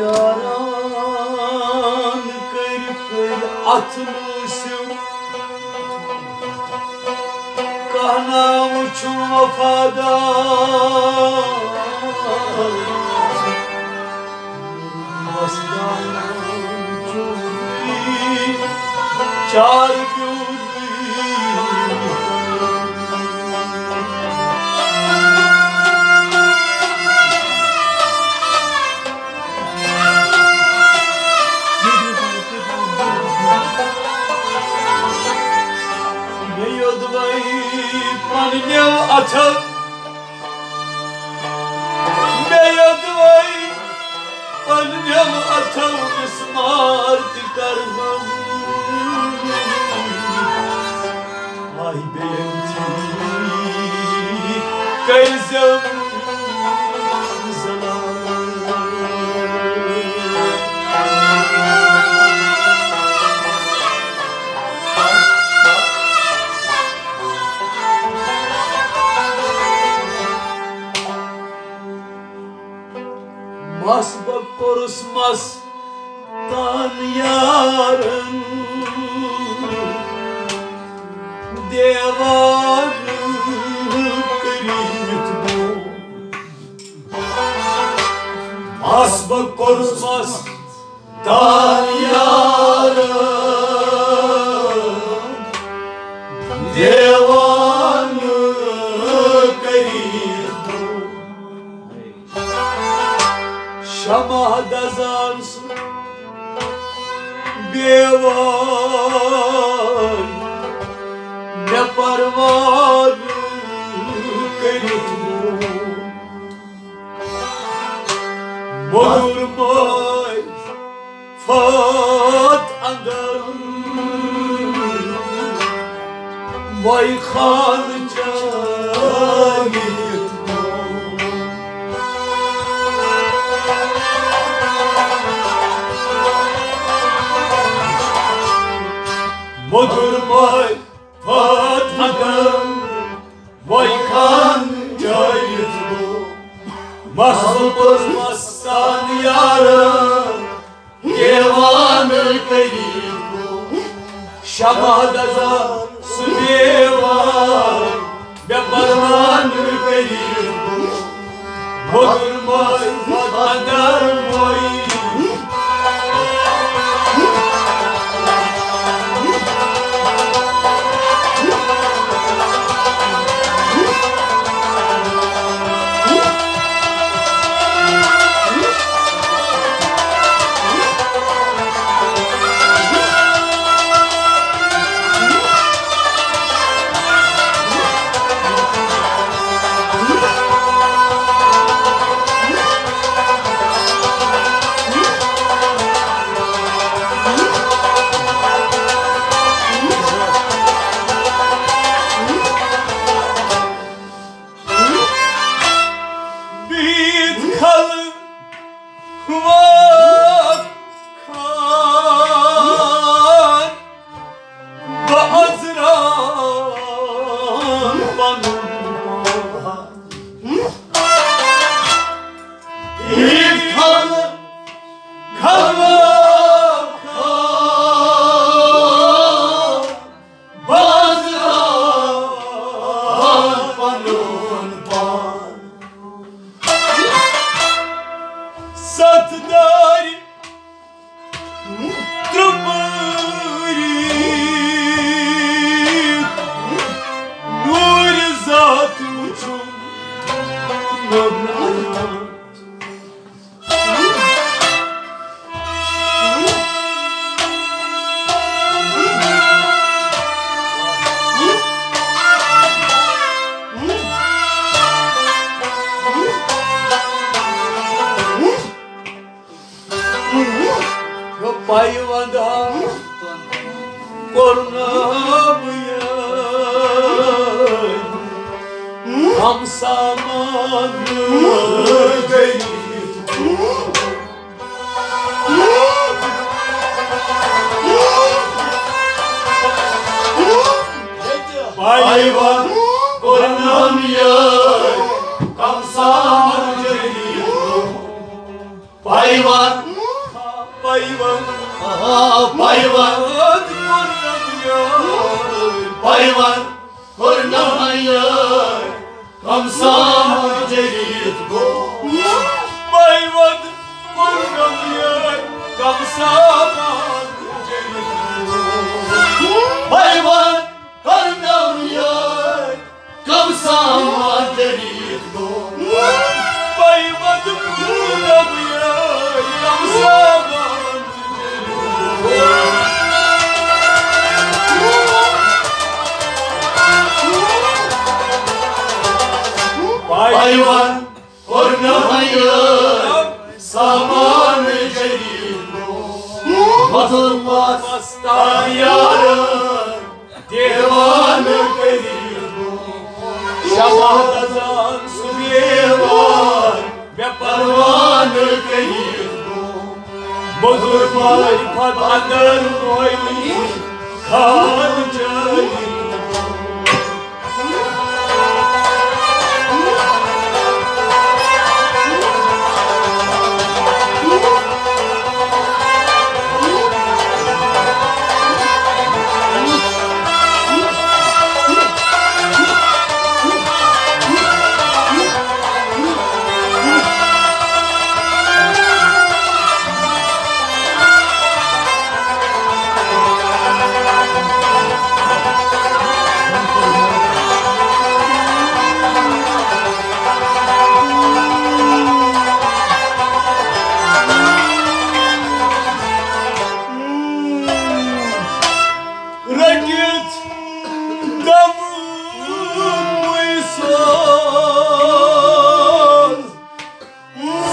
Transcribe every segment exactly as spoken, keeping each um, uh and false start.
یاران کٔرۍ کٔرۍ اَتھ مٲسِو، کانٛہہ ناو چھُم وفادار۔ مستان چھُم چار پیوٚو۔ مےٚ یوٚدوَے پنٛنیو اَتھو، مےٚ یوٚدوَے پنٛنیو اَتھو مِسمار تہِ کرنم۔ آے بیٚیَن تھی کٔرۍزٮ۪م زلال۔ مَس بہٕ کوٚرُس مَس تان یارن دیوان کٔرِتھ گوٚو۔ مَس بہٕ کوٚرُس مَس تان یارن دیوان کٔرِتھ گوٚو۔ شمع دزان سُہ بیوان مےٚ پروان کٔرِتھ۔ مٔدُر مٲے فات اندر وای خان چٲنِتھ۔ مٔدُر مٲے فات اندر وای خان چٲنِتھ۔ مَس بہٕ کوٚرُس مَس تان یارن دیوان کٔرِتھ گوٚو۔ شمع دزان سُہ دیوان مےٚ پروان کٔرِتھ گوٚو۔ مٔدُر مٲے فات اندر وای۔ بِہِتھ خلق وۄتھ کھار بہٕ عذرا پنُن پان۔ بِہِتھ خلق وۄتھ کھار بہٕ عذرا پنُن پان۔ ستھ دارِ ترٛپٲرِتھ نوٗرِ ذات وُچھُم نوٚن عیان۔ پایہِ ونٛدٕ ہا کوٚرنم یٲرۍ، ہم سامان گٔیہِ۔ پایہِ ونٛدٕ کوٚرنم یٲرۍ، ہم سامان گٔیہِ۔ پایہِ ونٛدٕ پایوند، آ، پایوند، پایوند کوٚرنم یٲر، پایوند کوٚرنم یٲر، کم سامان جدید گوٚو۔ پایوند کوٚرنم یٲر، کم سامان جدید گوٚو۔ پایوند کوٚرنم یٲر، کم سامان جدید گوٚو۔ پایوند کوٚرنم یٲر، کم سامان جدید گوٚو۔ پایوند کوٚرنم یٲر، سامان جدید گوٚو۔ وۄتھُن مستان یارن، دیوانہٕ کٔرِتھ گوٚو۔ شباب دزان سُہ دیوان، مےٚ پروانہٕ کٔرِتھ گوٚو۔ مٔدٕر معرفت اندر رویی، خان جٲوِتھ گوٚو۔ رٔٹِتھ دمہٕ پُے سوز،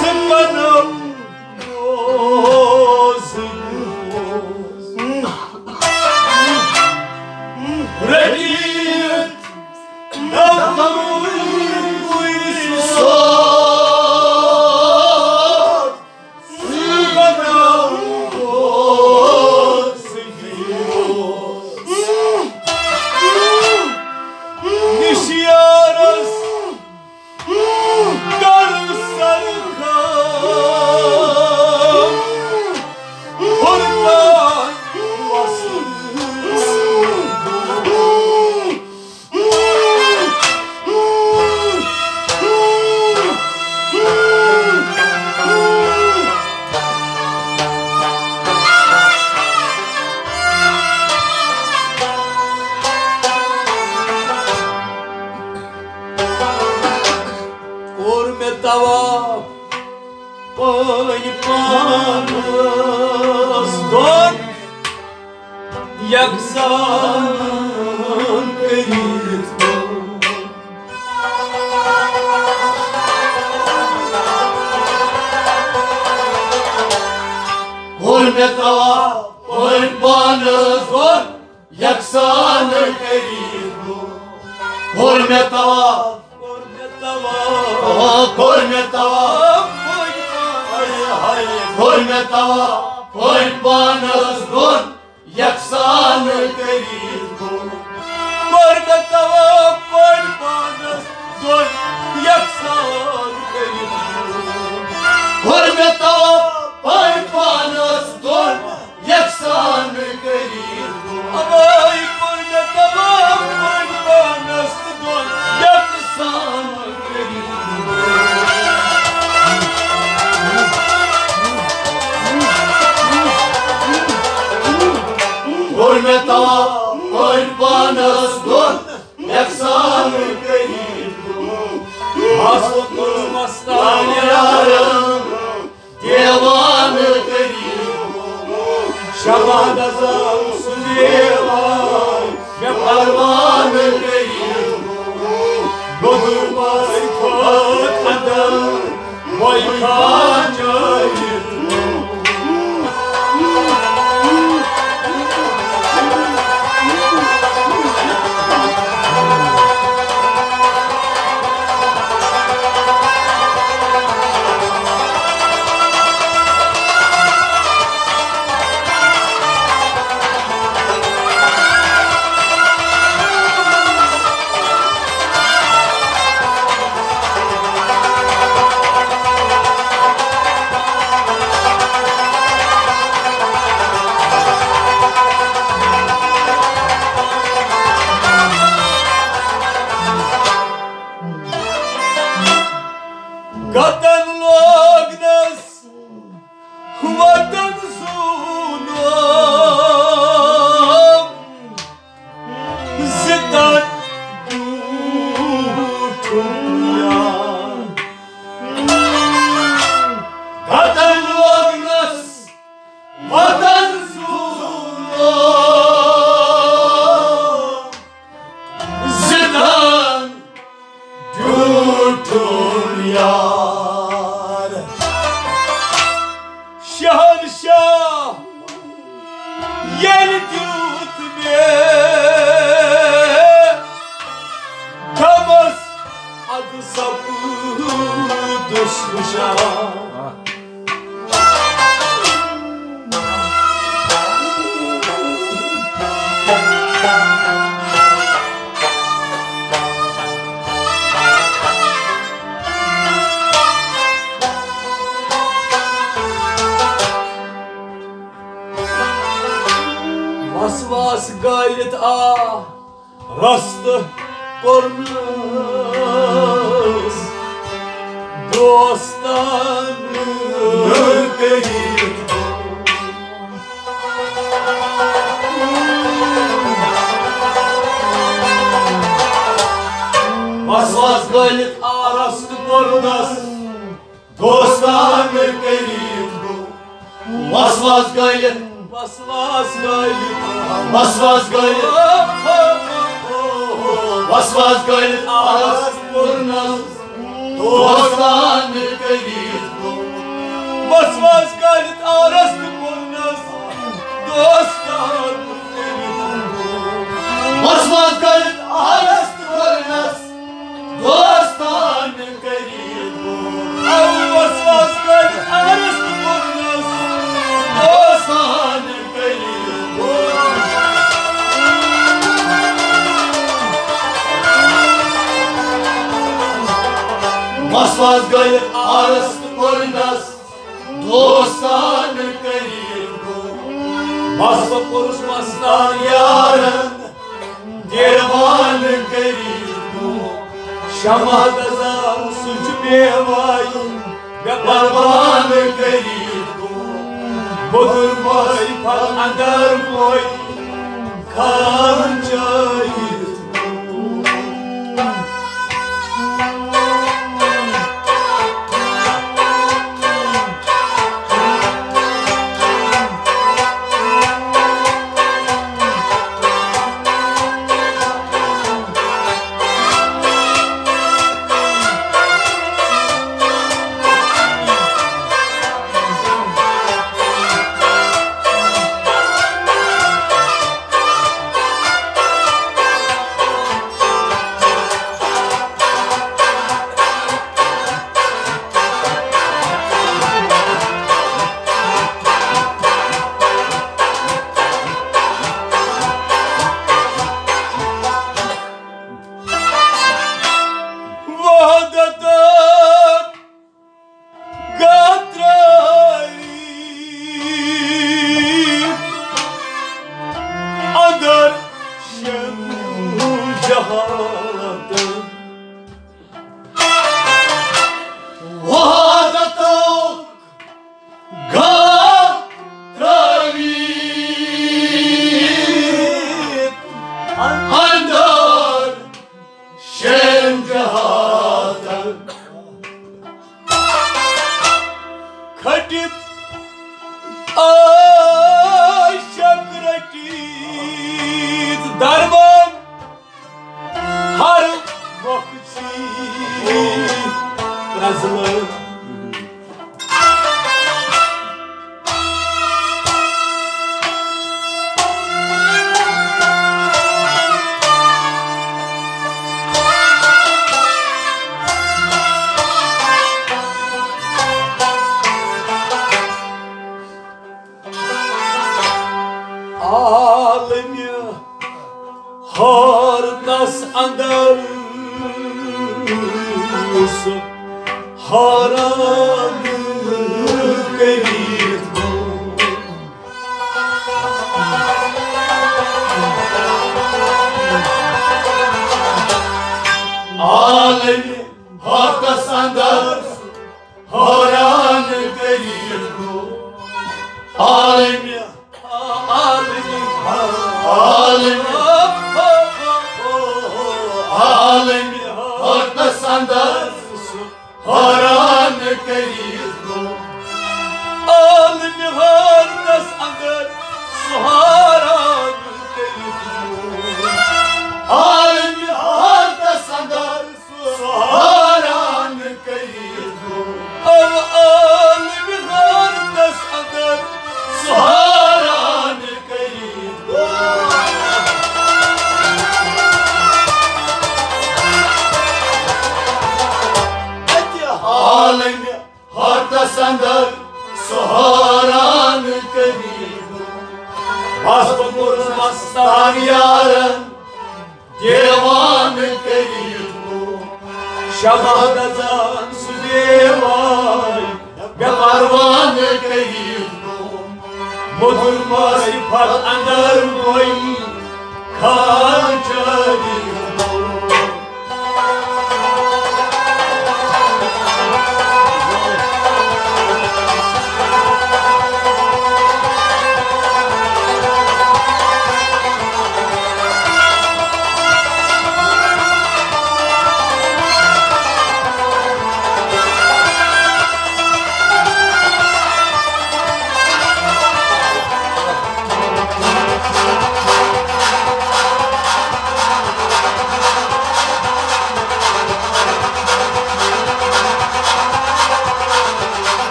سُہ قدم روز۔ رٔٹِتھ دمہٕ پُے سوز، نشیارس کر سرخم فرقان وصل۔ کوٚر مےٚ طواف پٲنۍ پانس دۄن یکسان کٔرِتھ۔ کوٚر مےٚ طواف پٲنۍ پانس دۄن یکسان کٔرِتھ گوٚو۔ کوٚر مےٚ طواف، کوٚر مےٚ طواف، آ، کوٚر مےٚ طواف، ہاے، ہاے، کوٚر مےٚ طواف، پٲنۍ پانس دۄن یکسان کٔرِتھ گوٚو۔ کوٚر مےٚ طواف، پٲنۍ پانس دۄن یکسان کٔرِتھ گوٚو۔ کوٚر مےٚ طواف، پٲنۍ پانس دۄن یکسان کٔرِتھ گوٚو۔ اَوَے کوٚر مےٚ طواف پٲنۍ پانس تہٕ دۄن یکسان کٔرِتھ گوٚو۔ کوٚر مےٚ طواف پٲنۍ پانس دۄن یکسان کٔرِتھ گوٚو۔ مست مستان یارن دیوان کٔرِو، شباب دزان سُہ دیوان، مےٚ پروان کٔرِو۔ گوٚدُر پاے کھوت اندر، وۄنۍ کھاچٲیِتھ۔ شہنشاہ ییٚلہِ دیُت مےٚ دمس ادٕ سپُدُس ہُشار۔ وسواس گٲلِتھ آ رستہٕ کوٚرنس دوستن کٔرِتھ۔ وسواس گٲلِتھ آ رستہٕ کوٚرنس دوستن کٔرِتھ گوٚو۔ وسواس گٲلِتھ، وسواس گٲلِتھ، وسواس گٲلِتھ، وسواس گٲلِتھ آس کوٚرنس دوستن کٔرِتھ گوٚو۔ وسواس گٲلِتھ آ رستہٕ کوٚرنس دوستن کٔرِتھ گوٚو۔ وسواس گٲلِتھ آ رستہٕ کوٚرنس دوستن کٔرِتھ گوٚو۔ او وسواس گٲلِتھ آ رستہٕ کوٚرنس دوستن کٔرِتھ گوٚو۔ وسواس گٲلِتھ آ رستہٕ کوٚرنس دوستن کٔرِتھ گوٚو۔ وسواس کوٚرُس مستان یارن دیوان کٔرِتھ گوٚو۔ شمع گزار سُہ چھُ بے وایہِ مےٚ پروان کٔرِتھ گوٚو۔ بُدُر مٲے پھل اندر مٲے خان چٲیِتھ گوٚو۔ وحدت گترٲوِتھ اندر شٮ۪ن جہاتن۔ وحدتُک گترٲوِتھ اندر شٮ۪ن جہاتن۔ کھٔٹِتھ عٲشق رٔٹِتھ دربان ہر مۄکھٕ چھی پرٛزلان۔ عالمہِ حٲرتس اندر سُہ حٲران کٔرِتھ گوٚو۔ عالمہِ حٲرتس اندر حٲران کٔرِتھ گوٚو۔ عالمہِ، عالمہِ، عالمہِ، عالمہِ حٲرتس اندر سُہ حٲران کٔرِتھ گوٚو۔ عالمہِ حٲرتس اندر سُہ حٲران کٔرِتھ گوٚو۔ عالمہِ حٲرتس اندر سُہ حٲران کٔرِتھ گوٚو۔ او عالمہِ حٲرتس اندر آس بہٕ کوٚرُس مستان یارن دیوانہٕ کٔرِتھ گوٚو۔ شبہ دزان سُہ دیوان مےٚ پروانہٕ کٔرِتھ گوٚو۔ مٔدٕر معرفت اندر مویی خان چٲری گوٚو۔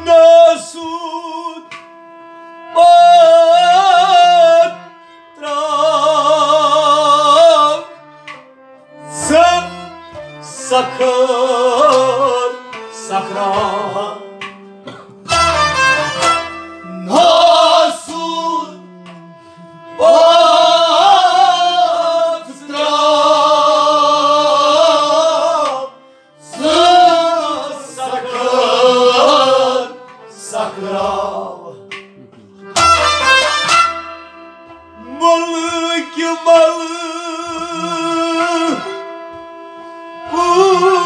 ناسوت پتھ تراو ژٕ سخر سخرا۔ ناسوت پتھ تراو ژٕ سخر سخرا۔ ملک ملک کوٗتاہ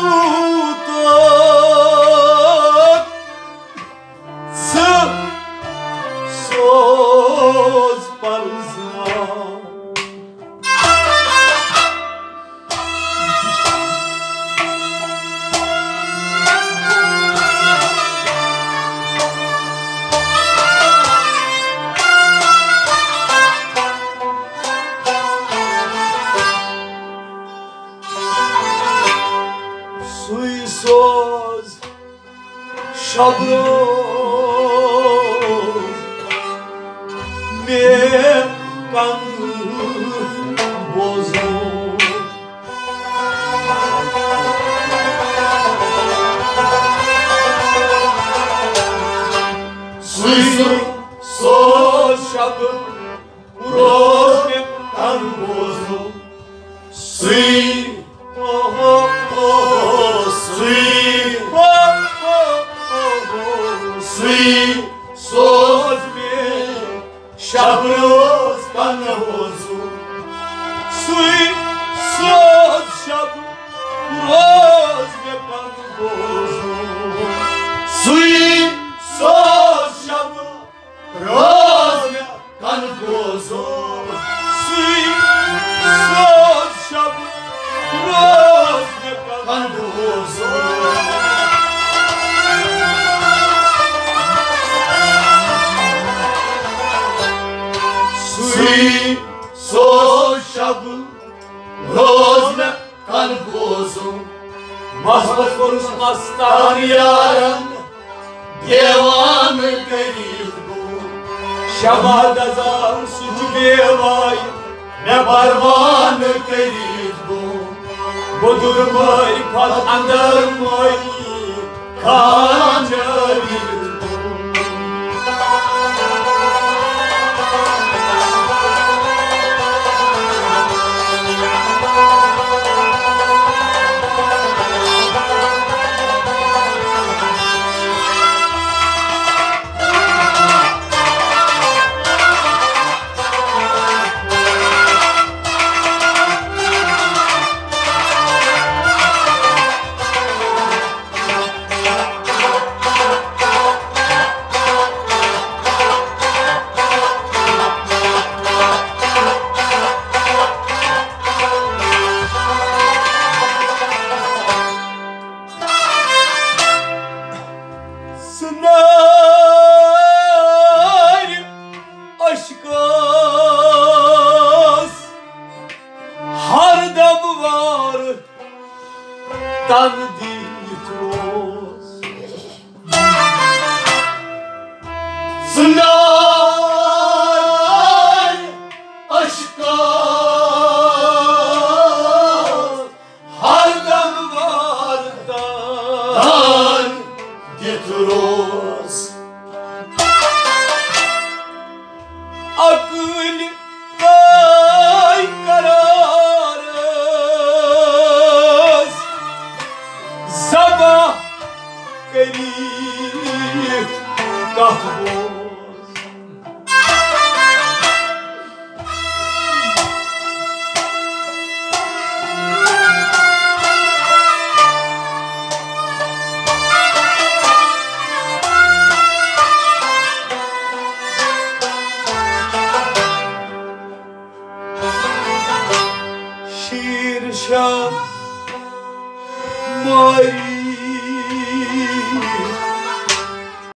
ژٕ سوز پرزناو۔ سُے سوز شب روز مےٚ کن بوزو۔ سُے سُہ سوز شب روز مےٚ کن بوزو۔ سُے، سُے، سُے سوز مےٚ شب روز کن بوزو۔ سُے سوز شب روز مےٚ کن بوزو۔ سُے سوز شب روز مےٚ کن بوزو۔ سُے سوز شب روز مےٚ کن بوزو۔ سُے سوز شب روز مےٚ کن بوزُم۔ مستس کوٚرُس مستان یارن دیوانہٕ کٔرِتھ گوٚو۔ شبہ دزان سُہ چھُ بے واے مےٚ پروانہٕ کٔرِتھ گوٚو۔ بُدُر مٲرۍ پتھ اندر مٲرۍ خان جٲری۔ سُنارِ عشقس ہردم وار تن دِتھ روز۔ سُنارِ عشقس ہردم وار تن دِتھ روز۔ کتھ بوز۔ شیر شاہ ماری